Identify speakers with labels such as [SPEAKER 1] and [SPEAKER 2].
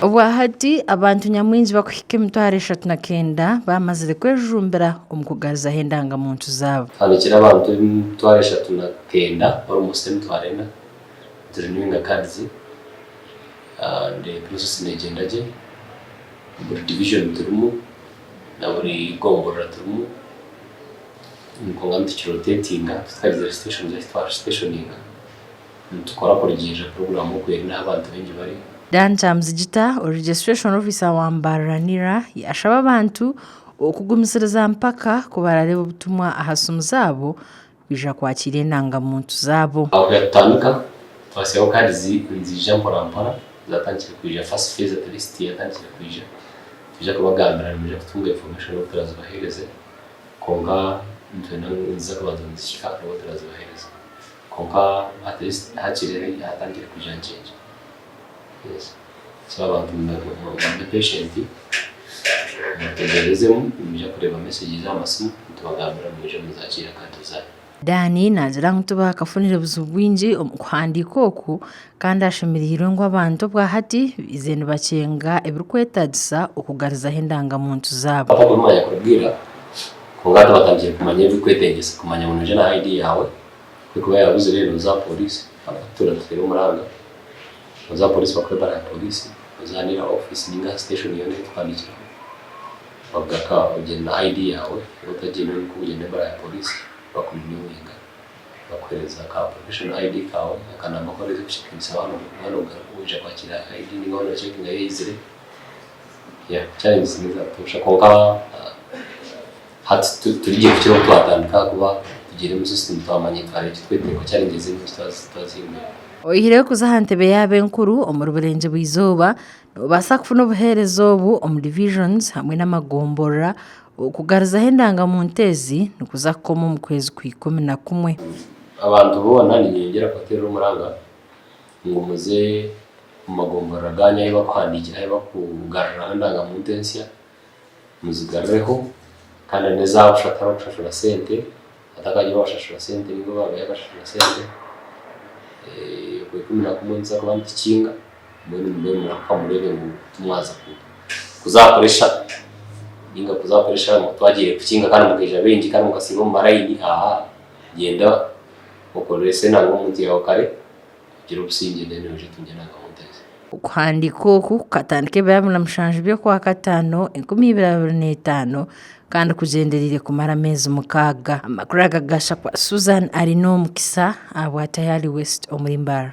[SPEAKER 1] Obwahati abantu nyamwingi bakuhika 300,000 bamazire kwejumbira omu kugaruzaho endangamuntu zaabo.
[SPEAKER 2] Tuhandiikire abantu 309,000 almost 400,000 niturenewinga cards and process negyenda gye buri division turimu na buri gomborora turimu kwonka nitukirotetinga titwagizire stations ahu twasitationinga. Nitukora kurugiirira puroguraamu oku eri n'ahu abantu baingi bari.
[SPEAKER 1] Dan Kyamuzigita, ori Registration Officer wa Mbarara NIRA yashaba abantu okugumisiriza mpaka ku barareeba obutumwa aha simu zaabo kwija kwakiira endangamuntu zaabo.
[SPEAKER 2] Aho yatutandika twasigaho cards niziija mpora mpora zatandikire kwija first phase at least yatandikire kwija nitwija kubagambira nimwija kutunga information obu turazibahereze kwonka nitwenda ngu niziza kubanza nizihika nibwo turazibahereza. Kwonka at least hakiri hatandikire kwija nkye nkye. Yes. So abantu mube patient, mutegyerezemu nimwija kureeba messages aha masimu nitubagambira mwije muzakiire card zanyu.
[SPEAKER 1] Dan naagira ngu tibakafunire buzibu bwingi omu kuhandiika oku kandi ashemereirwe ngu abantu obwahati baizire nibakyenga ebirikwetaagisa okugaruzaho endangamuntu zaabo.
[SPEAKER 2] Batakumanya kurugiirira kwonka hati batandikire kumanya ebirikwetengyesa kumanya ngu noija na ID yaawe. Ku erikuba yaabuzire nooza aha pooriisi ahabw'okuba tutuura omuranga, nooza aha pooriisi bakuha ebara ya pooriisi, oze aha NIRA ofiisi nainga aha siteeshoni yoona ei tuhandiikireho bakugaruka ogyende na ID yaawe, waaba otagiine nikwo kugyenda n'ebara ya pooriisi bakurinewinga bakuheereza ka professional ID kaawe akanamba aku orikuza kukyekingisa waaba noija kwakiira ID nainga waaba nookyekinga yaizire. Challenges n'eza butoosha kwonka Hati turi gye kukira obu twatandika ahakuba tugiire omu system twamanya twareeba ekitwetenga challenges enyingi twazihingura.
[SPEAKER 1] Oyihireho kuza aha ntebe yaabo enkuru omuri Burengyerwa-izooba, nobaasa kufuna obuheereza obu omu divisions hamwe n'amagomborora. Okugaruzaho endanga-muntu ezi nikuza kukoma omu kwezi kwa 11.
[SPEAKER 2] Abantu boona niinyongyera kubateerera omuranga ngu muze omu magomborora gaanyu ahu bakuhandiikira ahu bakugaruriraho endanga-muntu ensya. Muzigarureho kandi n'eza busha tihariho kushashura sente, hatakagira owashashura sente ninga owaabayo akashashura sente, Okwikumi-na-kumwe nituza kuba nitukinga mbwenu mube nimurahuka mureebe ngu timwaza kuza aha puresha ninga kuza aha puresha ngu twagiire kukinga kandi mukaija baingi kandi mukasiiba omu marayini aaha gyenda okorese enanga-muntu yaawe kare ogire obusingye then oije otungye enanga-muntu ezi.
[SPEAKER 1] Okuhandiika oku kukatandika ebiro 27 by'Okwakataano 2025 kandi kugyendereire kumara ameezi mukaaga. Amakuru aga gashakwa Susan Arinomukisa ahabwa Tayali West omuri Mbarara.